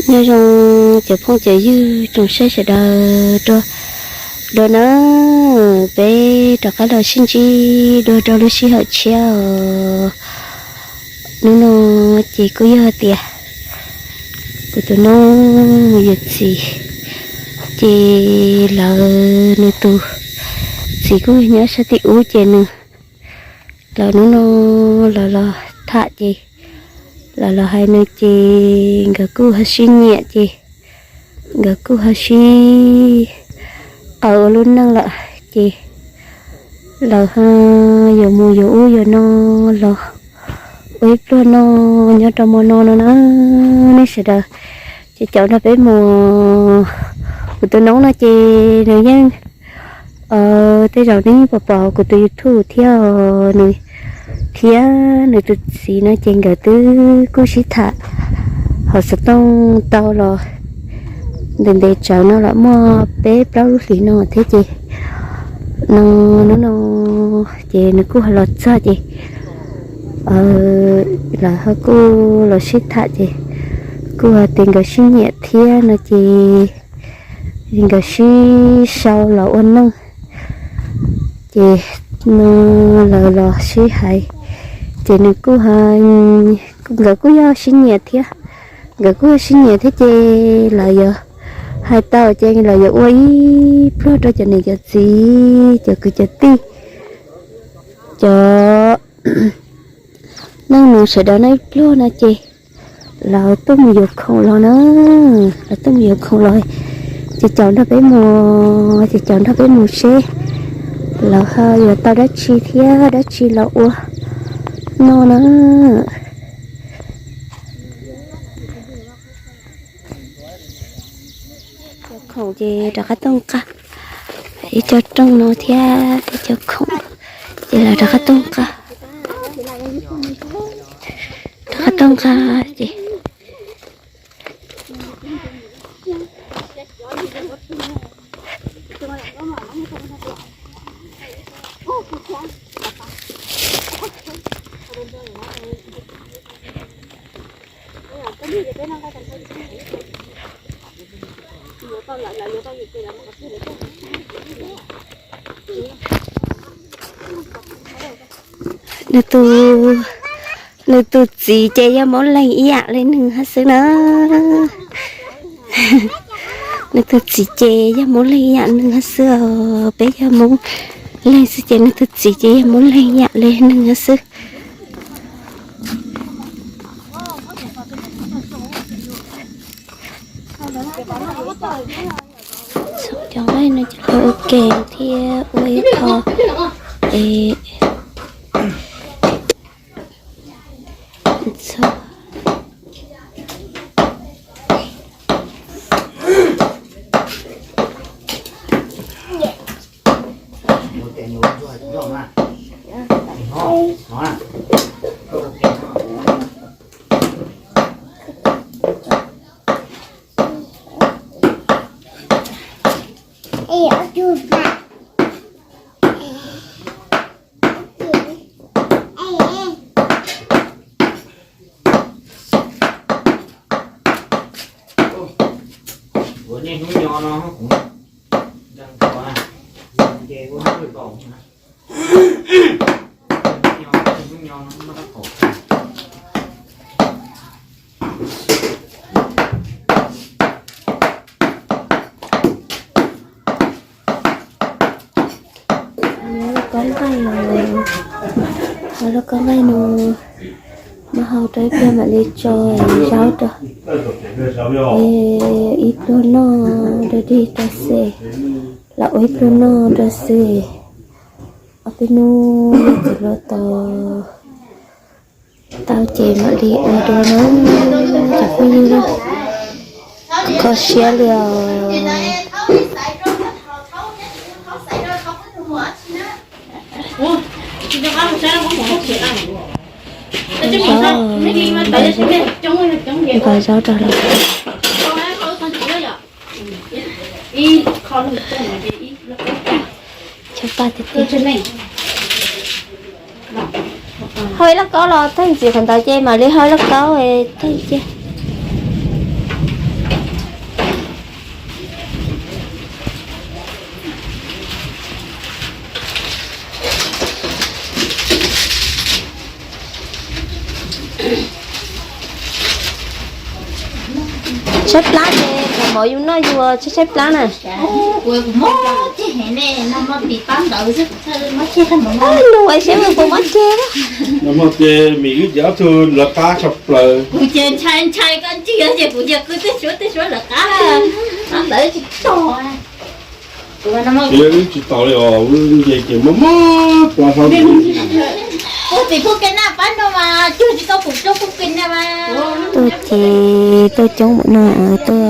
Nyob zoo cov phooj cov ywg tsoom saib sawv daws dua, dua na, peb rov qab los sib ntsib dua rau lub sij hawm tshiab os. Hnub no ces kuj yog tias kuv tus noob mus yuav txiv, ces lawv nws tus txiv kuj nyob sab tim ub ces nws, lawv hnub no lawv los tham ces lawv los hais nws ces nkawd kuj ho sib nyiam ces nkawd kuj ho sib qawm ua lub neej lawm ces lawv ho yuav mus yuav ub yuav no los ua ib pluag no nyob rau hmo no no na nej sawv daws. Ces caum nrog peb mus, kuv tus noob no ces nws yeej, tej zaum nej yeej pom pom kuv tus YouTube thiab, nws thiab nws tus txiv no ces nkawd twb kuj sib tham hauv xov tooj tau los ntev ntev tsawv no los muaj peb plaub lub hlis no thiab ces no, hnub no ces nws kuj ho los txog ces lawv ho kuj los sib tham ces kuj hais tias nkawd sib nyiam thiab no ces nkawd sib sau los ua neej. Ces no lawv los sib hais ces nws kuj, nkawd kuj yog sib nyiam thiab, nkawd kuj yog sib nyiam thiab ces lawv yuav hais tau ces lawv yuav ua ib pluag rau cov niam cov txiv cov kwv cov tij, cov neej nus sawv daws no ib pluag no ces lawv tuaj mus yuav khoom los na, lawv tuaj mus yuav khoom los ces caum nrog peb mus, ces caum nrog peb mus seb lawv ho yuav tau dab tsi thiab dab tsi los ua noj na. Cov khoom ces rov qab tuaj nqa ib co rooj no thiab ib co khoom ces lawv rov qab tuaj nqa, rov qab tuaj nqa ces nws tus, nws tus txiv ces yog Hmoob Leeg ib yam li nws hab xwb na. Nws tus txiv ces yog Hmoob Leeg ib yam nws hab xwb os, peb yog Hmoob Leeg xwb ces nws tus txiv ces yog Hmoob Leeg ib yam li nws hab xwb. Txhoov cov nqaij no ces ua ke thiab ua ib qho es txhoov Ua niaj hnub nyo no kuv nkeeg tau, ces ua hnub kaum na. Ua niaj hnub nyo no muaj tab kaum. Lub kob nqaij no, lub kob nqaij no muab hau rau ib pliag mam li tso zaub rau, ib pluag noj rau dig rau xwb, los ua ib pluag noj rau xwb. Ob peb hnub txiv hluas tos tau ces mam li ua dua na cov phooj ywg. Kho siab li os. Nqa zaub rau lawm. Chob paj tiag tiag. Hau ib lauj kaub los theej ntxiv qhov ntawd ces mam li hau ib lauj kaub theej cia. Tshaib plab ces mov yus noj yus tshaib tshaib plab na. Nug ua siab mus puas mob ceg. Noj mov ces mis wb ces ob tug lawv qab tshaj plaws. Kuv ces ntshai ntshai koj ntsia ces kuv ces kuv tej suab tej suab lawv qab. Noj ntawd tsis tau. Wb tsis tau li os, wb nce ces mob mob plab hlob. Tuaj ces tuaj coob mus no, tuaj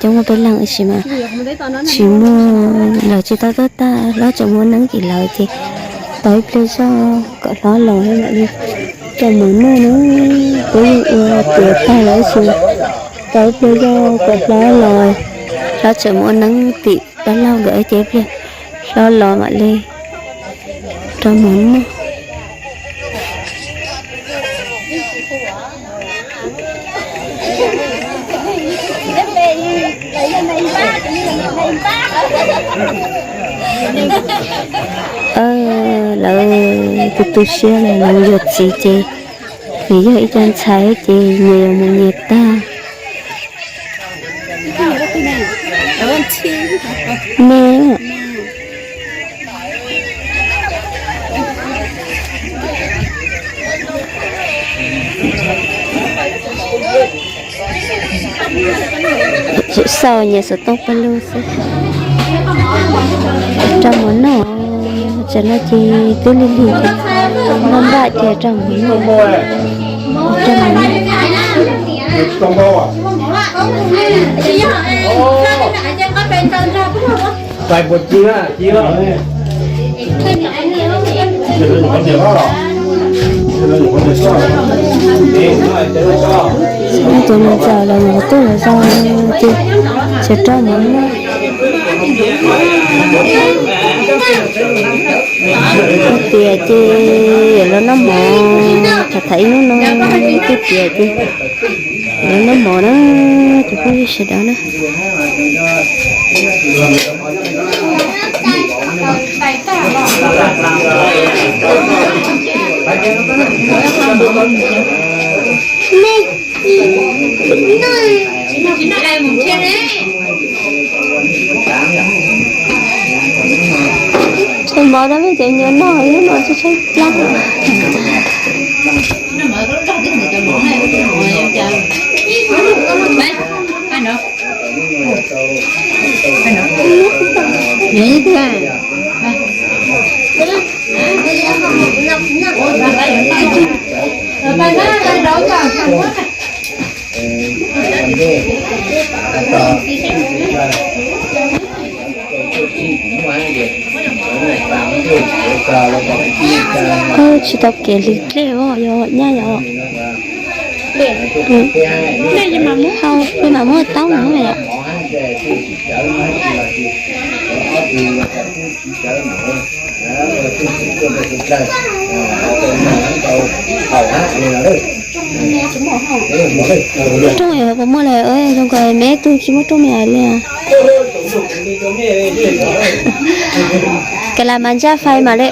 coob muaj peb leeg tab sis mas tsis muaj, lawv tsis tau tuaj tag, hlob tseem muaj neeb tim lawv ces tos ib pliag zog kom hlob los mam li rau mov noj na. Peb yeej ua tiav tag lawm tab sis tos ib pliag zog kom hlob los, hlob tseem muaj neeb tim pab laug nkawd ces ib pliag hlob los mam li rau mov noj. Lawv tu tu siab los lawv yuav txiv ces nws yog ib co ntxhais ces nyias yuav mus nyias tag. Me, xauj nyias xov tooj pawg lug xwb. Rau mov noj, tsam no ces twb lig lig ces noj npaj ces rau mov noj, rau mov noj. Cov niam ntxawm los mus tuaj los zog ces tsis rau mov noj. Twb tiav ces los noj mov, tham tham ib hnub no twb tiav ces los noj mov na, cov phooj ywg sawv daws na. Tshaib mov tab, mej cov nyuam noj ib hnub no tshaib tshaib plab. Tsis tau kev lwm dlej os, yog nyaj yom. Hau peb mam muab taub no yom. Rooj yog puas muaj li, zoo nkaus me tug tsis muaj rooj me li. Kav las mas ntsaj fais mam li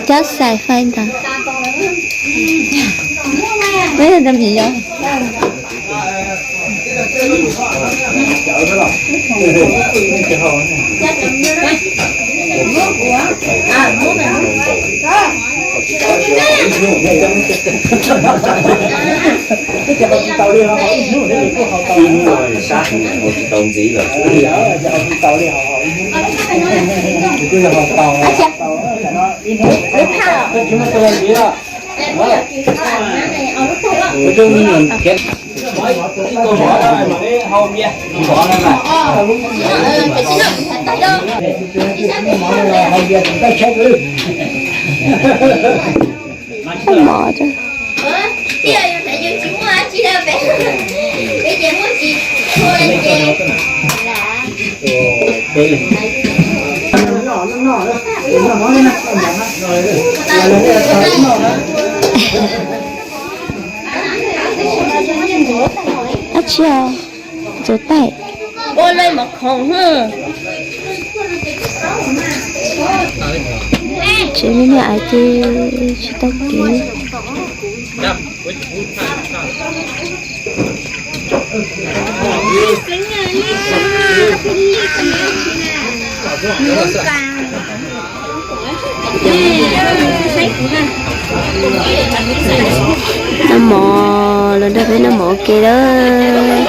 cab xais fais ntawd. Ib hnub no sab heev, haus tsis tau ntxiv lawm. Mov. Dab tsi os? Ntxuav taim. Ua li mov khoom. Tsev me me ais ces tsis tau kev. Noj mov, los nrog peb noj mov ua ke lawm.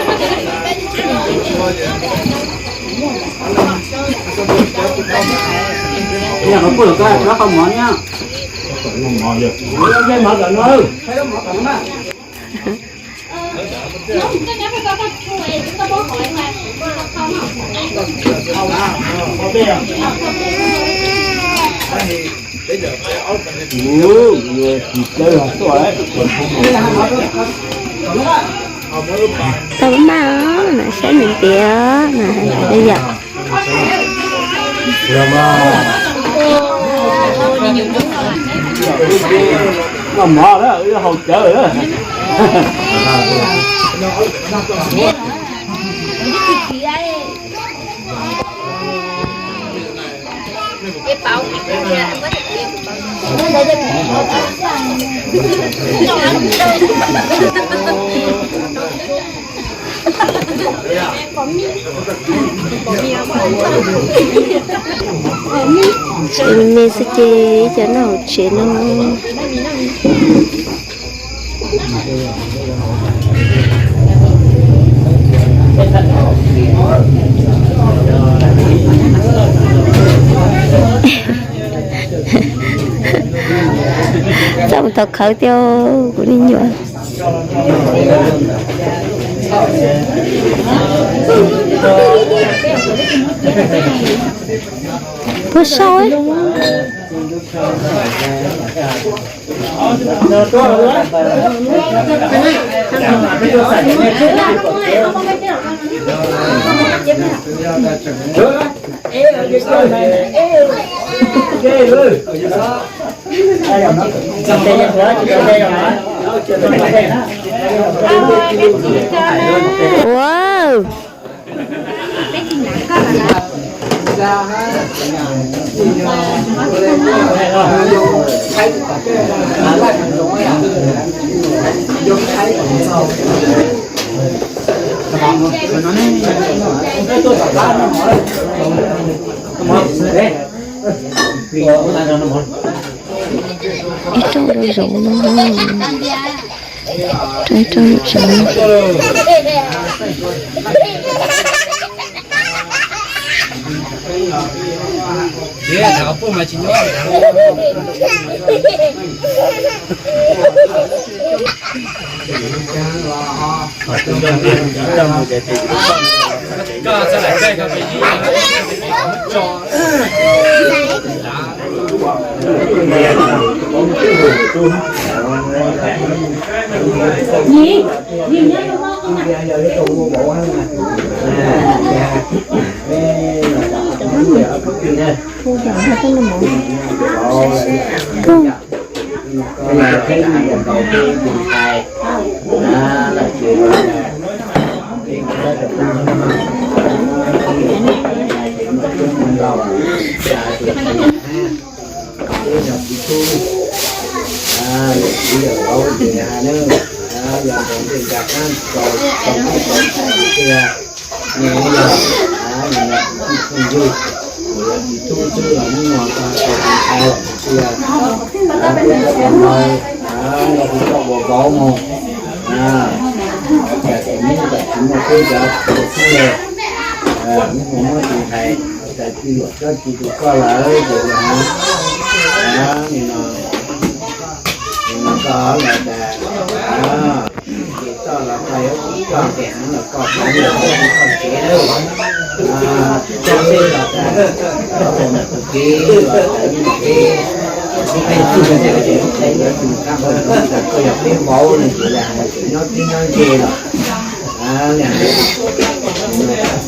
Tau maj os, mas saib nws tias mas hais tias yom. Noj mov na, wb yuav haus cawv na. Tsev me me xwb ces ib co noj hauv tsev no. Txaj mus tau khawv thiab kuv niag me nyuam. Puas sau? Wow. Ib rooj zoov no, ib rooj zoov no. Nim no, nim no koj los tas, ces koj los koj yuav ua koj ces heev los koj txhob los koj tsev lawm. Koj peb los tas, koj ua tus kev los tas, nim no peb, peb txuj ces peb yuav tus kab qhov tas koj yog peb vauv no ces yog hais tias nyob tib nyob ze los.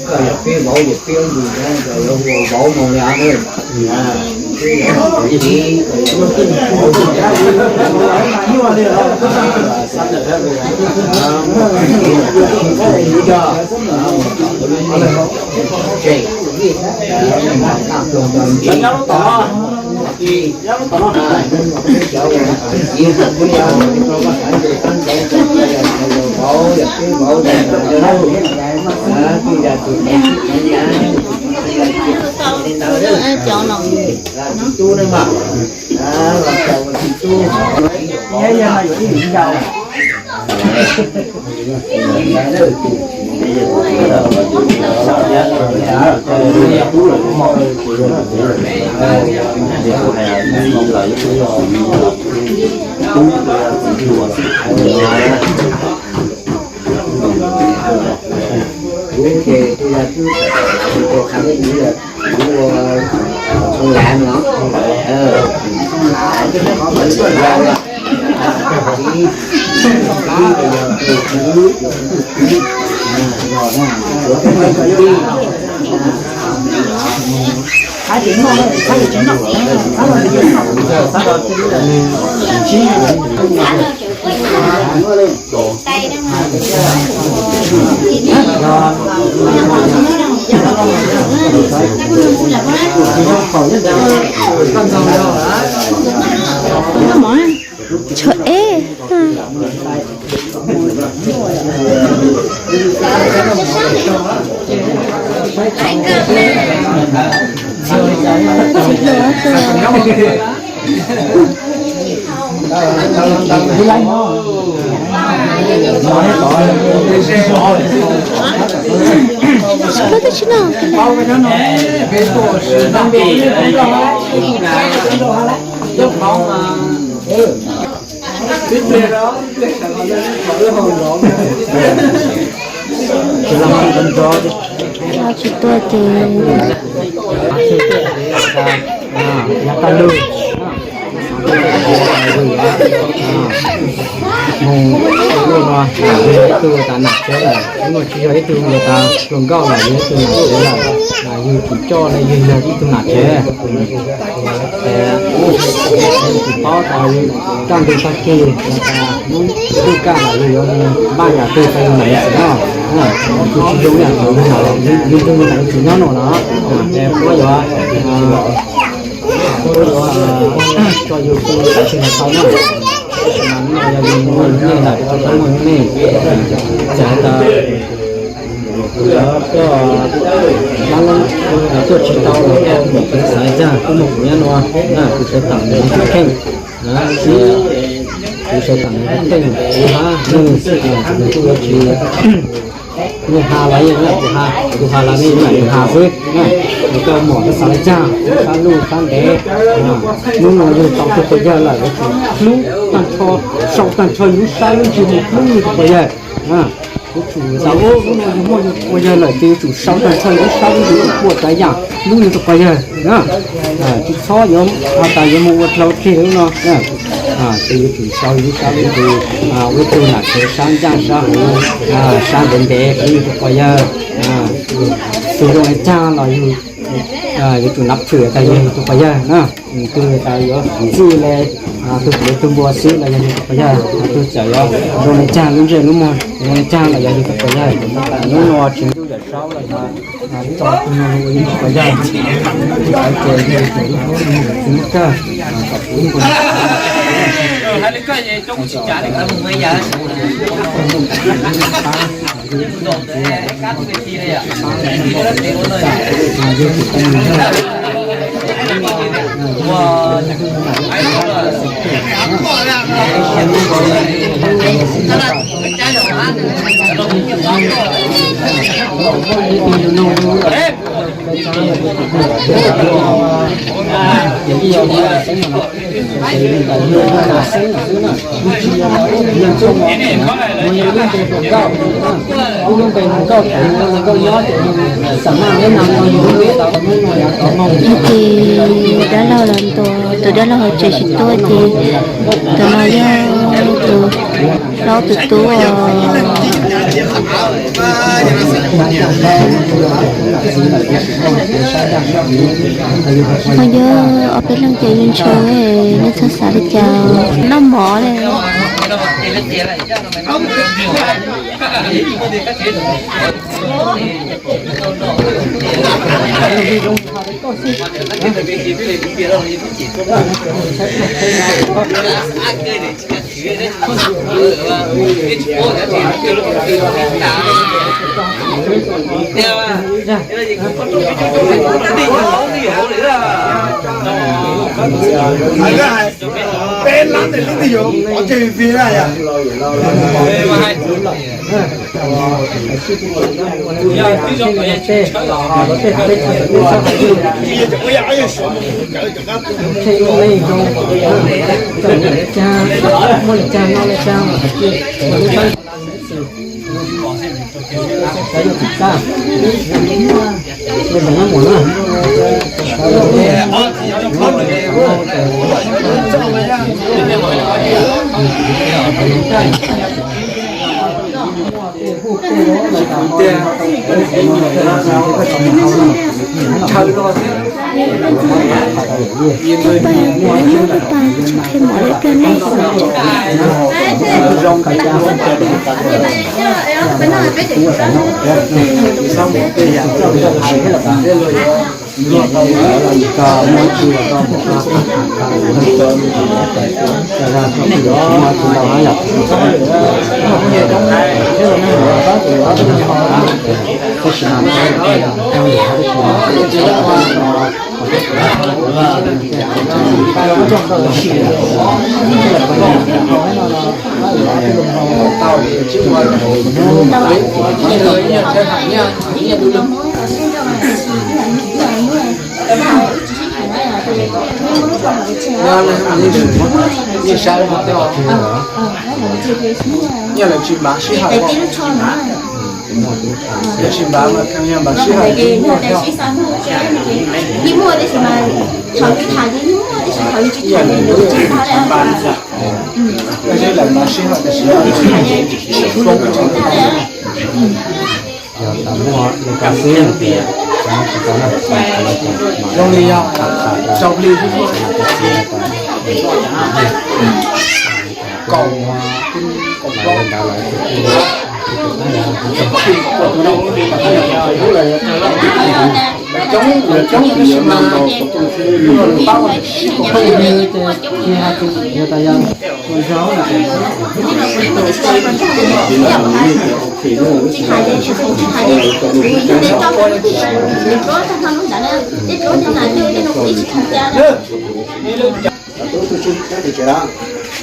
Koj yog peb vauv ces peb ua ntus na, koj yuav ua vauv mus li os. Ov, yog twb vauv, twb yog tus tub ne mas, los tau ua tus tub. Kuv ces kuv yog kuv tus kham ib kuv ua thoo lav no, thoo lav no, ib, ib yog tus kwv, tus kwv, tus kwv, Tshuav eb. Tsis tuaj ces nyob tag lug. Mus lub no yog ib tug tas nam tsev lawm, lub no tsis yog ib tug tas hluas nkauj lawm, yog ib tug nam tsev lawm, yug tsis coj li yug yog ib tug nam tsev. Tsis paub tas yug kaj ntug tag kis, lub kaj lawm yug yuav npaj yam twg rau yug nam yug txiv noj. Kuv tsis zoo yam thaum yug nam yug txiv nyob no no, es puab yuav, puab yuav tso yug pw tam sim no tau na. Mas no yog yug muaj yug nej lawm, tsis tau muaj yug nej, txawm tas kuv yuav tuaj, tuaj tsis tau los koj pom kuv xav li cas, koj muaj kuv nyob no na, kuv sawv tawm ntawm kheej. Kuv sawv tawm ntawm kheej, kuv hab nug, kuv kuj yuav tsis, nug has los yeej kuv has, kuv has los nej mam nug has xwb na. Kuv koj mom koj xav li cas, sab luj sab ntev, hnub no yug tau tus quas yawg lawm, yuav tsum hlub tag nrho, sau tag nrho yug lub sab lub ntsws mus hlub yug tus quas yawg. Yuav tsum tas ub, hnub no yug muaj yug quas yawg lawm ces yuav tsum sau tag nrho yug lub sab lub ntsws ua tsav yam hlub yug tus quas yawg na. Tsis txhob yuav has tas yuav mus ua dlau dlig lub no na. Ces yuav tsum sau yug lub sab lub ntsws ua ib tug nam tsev sab ncaj sab huv, sab ntev ntev hlub yug tus quas yawg. Txawm zoo li cas los yug yuav tsum nab phwm tas yog yug tus quas yawg na. Tug tas yuav txwj li tug pliv tug npua xwb los yog yug tus quas yawg, tug txawm yuav zoo li cas lub ntsej lub muag zoo li cas los yog yug tus quas yawg. Hnub no tsis ntuj yawm saub los yog tso tus no ua yug tus quas yawg, ces yug tus hlub txwv kawg. Ces dab laug los ntuas, tus dab laug hauv tsev tsis tuaj ces tus no yog tus hlob tus tub. Ho yog ob peb leeg ces yus ntshaw, nej txhob xav li cas, noj mov li. Peb lab tes lub twg yuav pov tseg fi na yom? Tus pa, tus pa, tsis qhia mov li tiag ne. Nyiaj lawv tsis npav sij hawm, lawv tsis npav mas kheev yog npav sij hawm. Lawv npav sij hawm tiam sis zoo li yog rau hli kaum, kaum plaub, coob coob tab sis mas pab sib koom.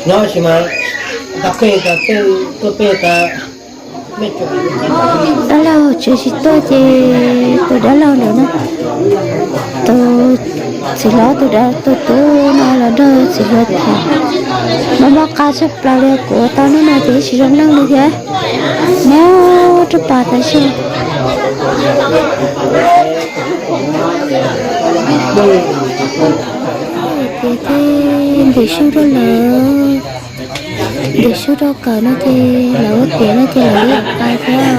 Nyob sis mas dab peg tas tej tuaj peg tas. Dab laug tsev tsis tuaj ces tus dab laug ntawd na, tus txiv hlob tus dab tus tub no los nrog txiv hlob tham. Mob mob qab tshaj plaws li, kuv ua tau hnub no ces ib tsis zoo leej li thiab. Mob rau pas tas zog. Ces thiaj ntim sub rau lawv, ntim sub rau kawm no ces lawv ua tiav no ces lawv ib qais thiab.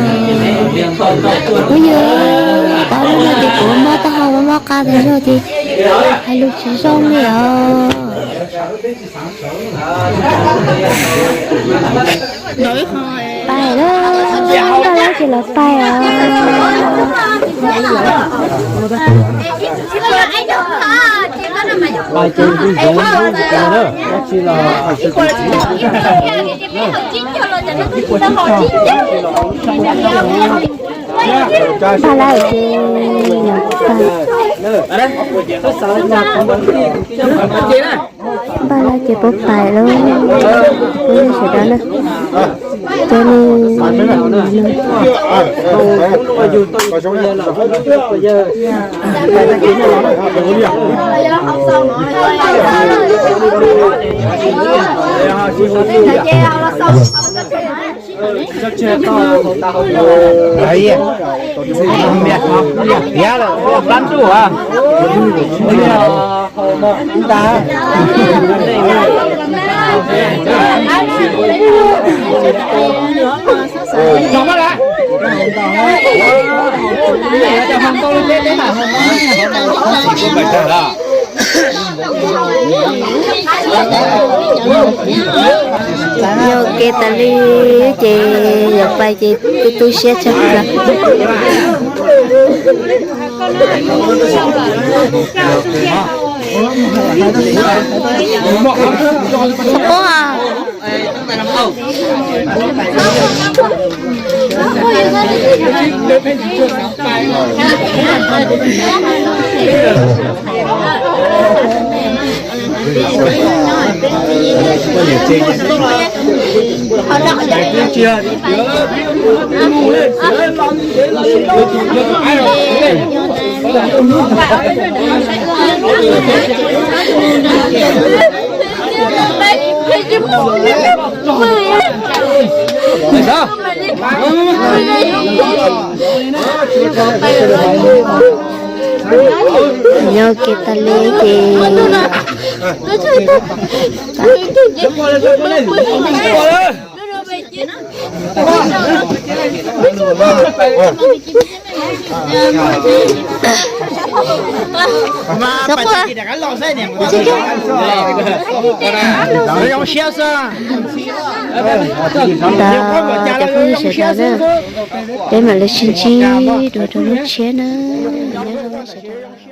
Kuv yog pab lub no ces kuv mob taub hau mob qab tas zog ces hais lus tsis zoo li os. Pais lawm, Npaj Laub ces lawv pais os. Pais ces kuv zoov lub tsis tau na, dab tsi los Npaj Laub ces lawv pais. Npaj Laub ces puas pais lawm, kuv yeej sawv daws na. Cov ni, Yog kev tas li ces yog pais ces tu tu siab tshaj plaws. Nyob kev tas li ces Ntawd cov phooj ywg sawv daws na, peb mam li sib ntsib dua rau lub tshiab na, nyob zoo sawv daws.